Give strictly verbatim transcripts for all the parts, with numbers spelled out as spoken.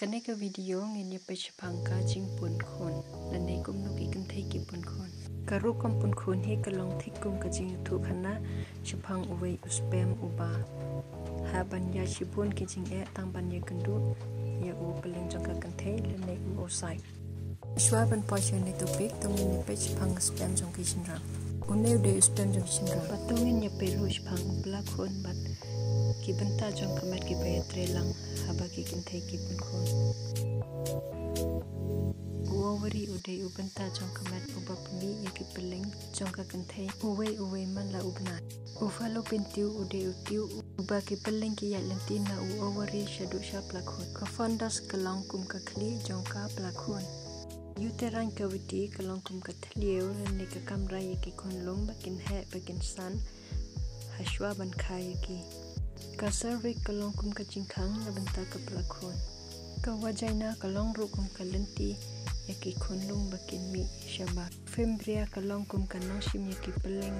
Kane ka video ngin ïa peit shaphang ka jingpun khun lane kumno ki kynthei ki pun khun. Ka rukom pun khun hi ka long thik kum ka jingïathuh khana shaphang uwei u sperm uba hap ban ïaid shibun ki jingeh tang ban ïakynduh ïa u pylleng jong ka kynthei lane u oocyte. Shuwa ban poi sha kane ka topic, to ngin ïa peit shaphang ka sperm jong ki shynrang. Une u dei u sperm jong ki shynrang. Bad to ngin ïa peit ruh shaphang u pla khun bad ki bynta jong ka met kiba ïatrei lang haba ki kynthei ki pun khun. U ovary u dei u bynta jong ka met uba pynmih ïa ki pylleng jong ka kynthei uwei uwei man la u bnai. U fallopian tube u dei u tube uba ki pylleng ki ïaid lynti na u ovary shaduh sha pla khun. Ka fundus ka long kum ka khlieh jong ka pla khun. Uterine cavity ka long kum ka thliew lane ka kamra ïa ki khunlung ba kin heh ba kin san ha shuwa ban kha ïa ki. Ka cervix ka long kum ka jingkhang na bynta ka pla khun. Ka vagina ka long ruh kum ka lynti ïa ki khunlung ba kin mih shabar. Fimbria ka long kum ka nongshim ïa ki pylleng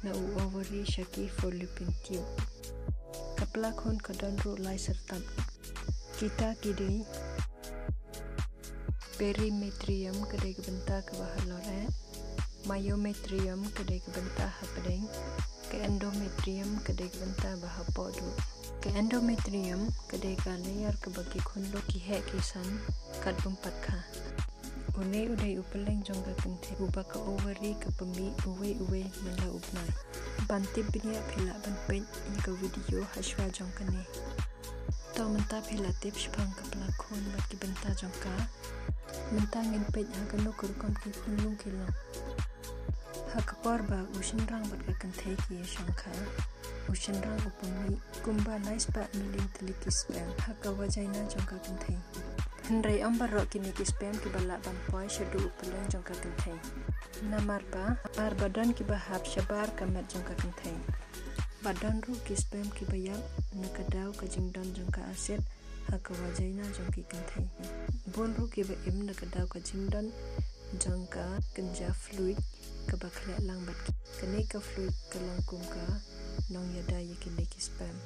na u ovary sha ki fallopian tube. Ka pla khun ka don ruh lai syrtap. Kita ki dei: perimetrium ka dei ka bynta kaba halor eh, myometrium ka dei ka bynta hapdeng, ka endometrium ka dei ka bynta ba hapoh duh. Ka endometrium ka dei ka layer kaba ki khunlung ki heh ki san kat bym pat kha. Une u dei u pylleng jong ka kynthei uba ka ovary ka pynmih uwei uwei man la u bnai. Ban tip bniah phi lah ban peit ïa ka video ha shuwa jong kane. To mynta phi la tip shaphang ka pla khun bad ki bynta jong ka. Mynta ngin peit ha kano ka rukom ki khunlung ki long. Ha ka por ba u shynrang bad ka kynthei ki ïashongkha, u shynrang u pynmih kumba lai spah million tylli ki sperm ha ka vagina jong ka kynthei. Hynrei ym baroh kine ki sperm kiba lah ban poi shaduh u pylleng jong ka kynthei. Namar ba, namar ba don kiba hap shabar ka met jong ka kynthei. Bad don ruh ki sperm kiba ïap na ka daw ka jingdon jong ka acid ha ka vagina jong ki kynthei. Bun ruh kiba im na ka daw ka jingdon jong ka kynja fluid kaba khleh lang bad ki. Kane ka fluid ka long kum ka nongïada ïa kine ki sperm.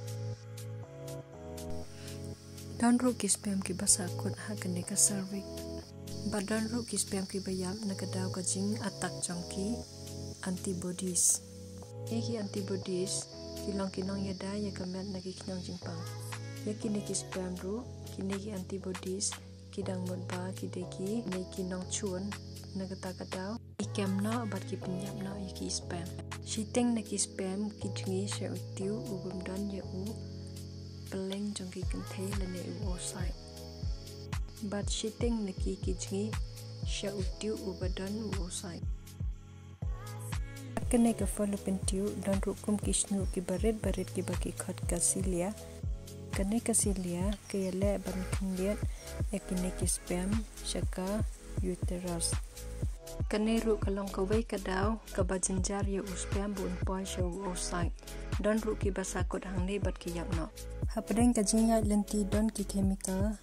Don ruh ki sperm kiba sahkut ha kane ka cervix. Bad don ruh ki sperm kiba ïap na ka daw ka jingattack jong ki antibodies. Ïa ki antibodies ki long ki nongïada ïa ka met na ki khñiang jingpang. Ïa kine ki sperm ruh, kine ki antibodies ki dang mut ba ki dei kine ki nongchun na kata ka daw. Ki kem noh bad ki pynïap noh ïa ki sperm. Shiteng na ki sperm ki jngi sha u tube u bym don ïa u pylleng jong ki kynthei lane u oocyte. Bad shiteng na ki ki jngi sha u tube uba don u oocyte. Kane ka fallopian tube don ruh kum ki shñiuh kiba rit ba rit kiba ki khot ka cilia. Kane ka cilia ka ïaleh ban khyndiat ïa kine ki sperm sha ka uterus. Kane ruh ka long kawei ka daw kaba jynjar ïa u sperm ba un poi sha u oocyte. Don ruh kiba sahkut hangne bad ki ïap noh. Hapdeng ka jingïaid lynti don ki chemical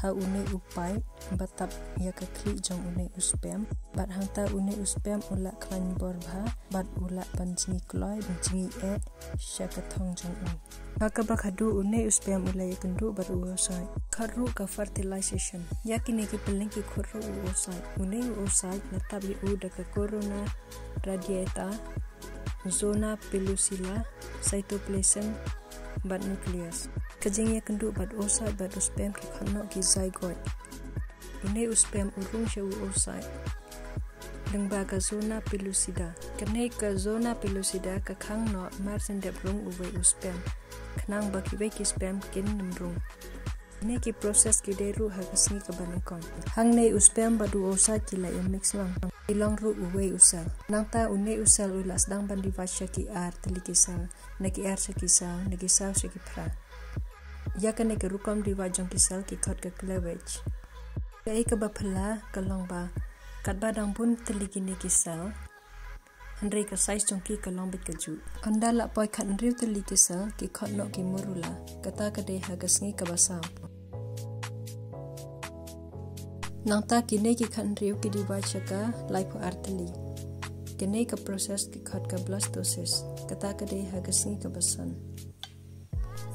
ha une u pipe ba tap ïa ka khlieh jong une u sperm. Bad hangta une u sperm u lah khlaiñ bor bha bad u lah ban jngi kloi ban jngi eh sha ka thong jong u. Ha kaba khadduh une u sperm u lah ïakynduh bad u oocyte. Khot ruh ka fertilization. Ïa kine ki pylleng ki khot ruh u oocyte. Une u oocyte la tap ïa u da ka corona radiata, zona pellucida, cytoplasm bad nucleus. Ka jingïakynduh bad oocyte bad u sperm ki khot noh ki zygote. Une u sperm u rung sha u oocyte lyngba ka zona pellucida. Kane ka zona pellucida ka khang noh marsien dep rung uwei u sperm, khnang ba kiwei ki sperm kin ym rung. Kine ki process ki dei ruh ha ka sngi kaba nyngkong. Hangne u sperm bad u oocyte ki la ïa mix lang, ki long ruh uwei u cell. Nangta une u cell u la sdang ban divide sha ki ar tylli ki cell, na ki ar sha ki saw, na ki saw sha ki phra. Ïa kane ka rukom divide jong ki cell ki khot ka cleavage. Kaei kaba phylla ka long ba katba dang bun tylli kine ki cell, hynrei ka size jong ki ka long beit kajuh. Ynda la poi khathynriew tylli ki cell ki khot noh ki morula, kata ka dei ha ka sngi kaba saw. Nangta kine ki khathynriew ki divide sha ka laiphew ar tylli. Kane ka process ki khot ka blastocyst, kata ka dei ha ka sngi kaba san.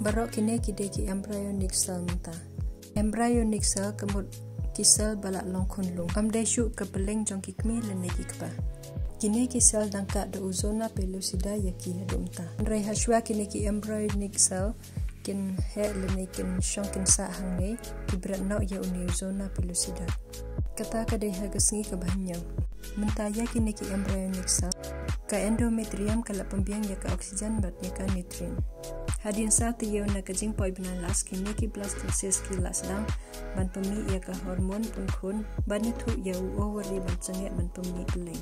Baroh kine ki dei ki embryonic cell mynta. Embryonic cell ka mut ki cell ba la long khunlung. Kam dei shuh ka pylleng jong ki kmie lane ki kpa. Kine ki cell dang kah da u zona pellucida ïa ki haduh mynta. Hynrei hashwa kine ki embryonic cell kin heh lane kin shong kin sah hangne, ki bret noh ïa une u zona pellucida. Kata ka dei ha ka sngi kaba hynñiew. Mynta ïa kine ki embryonic cell, ka endometrium ka la pynbiang ïa ka oxygen bad ïa ka nutrient. Hadien saw taïew na ka jingpoi bnai last, kine ki blastocyst ki la sdang ban pynmih ïa ka hormone pynkhun, ban ïathuh ïa u ovary ban sangeh ban pynmih pylleng.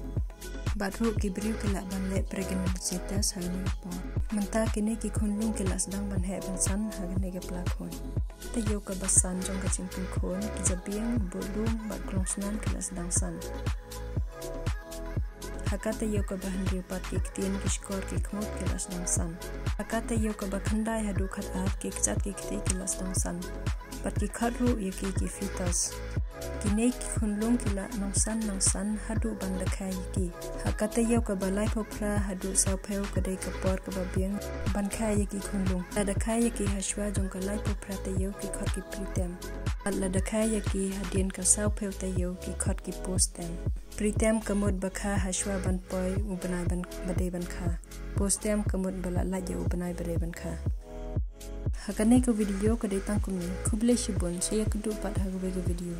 Bad ruh ki briew ki lah ban leh pregnancy test ha une u por. Mynta kine ki khunlung ki la sdang ban heh ban san ha kane ka pla khun. Taïew kaba san jong ka jingpynkhun, ki jabieng, budung bad klongsnam ki la sdang san. Ha ka taïew kaba hynriew pat, ki ktien, ki shkor, ki khmut ki la sdang san. Ha ka taïew kaba khyndai haduh khatar, ki kjat ki kti ki la sdang san. Bad ki khot ruh ïa ki ki fetus. Kine ki khunlung ki la nongsan nongsan haduh ban da kha ïa ki. Ha ka taïew kaba laiphew phra haduh sawphew ka dei ka por kaba biang ban kha ïa ki khunlung. La da kha ïa ki hashwa jong ka laiphew phra taïew ki khot ki preterm. Bad la da kha ïa ki hadien ka sawphew taïew ki khot ki postterm. Preterm ka mut ba kha hashwa ban poi u bnai ban, ba dei ban kha. Postterm ka mut ba la lait ïa u bnai ba dei ban kha. Ha kane ka video ka dei tang kumne. Khublei shibun, sa ïakynduh pat ha kawei ka video.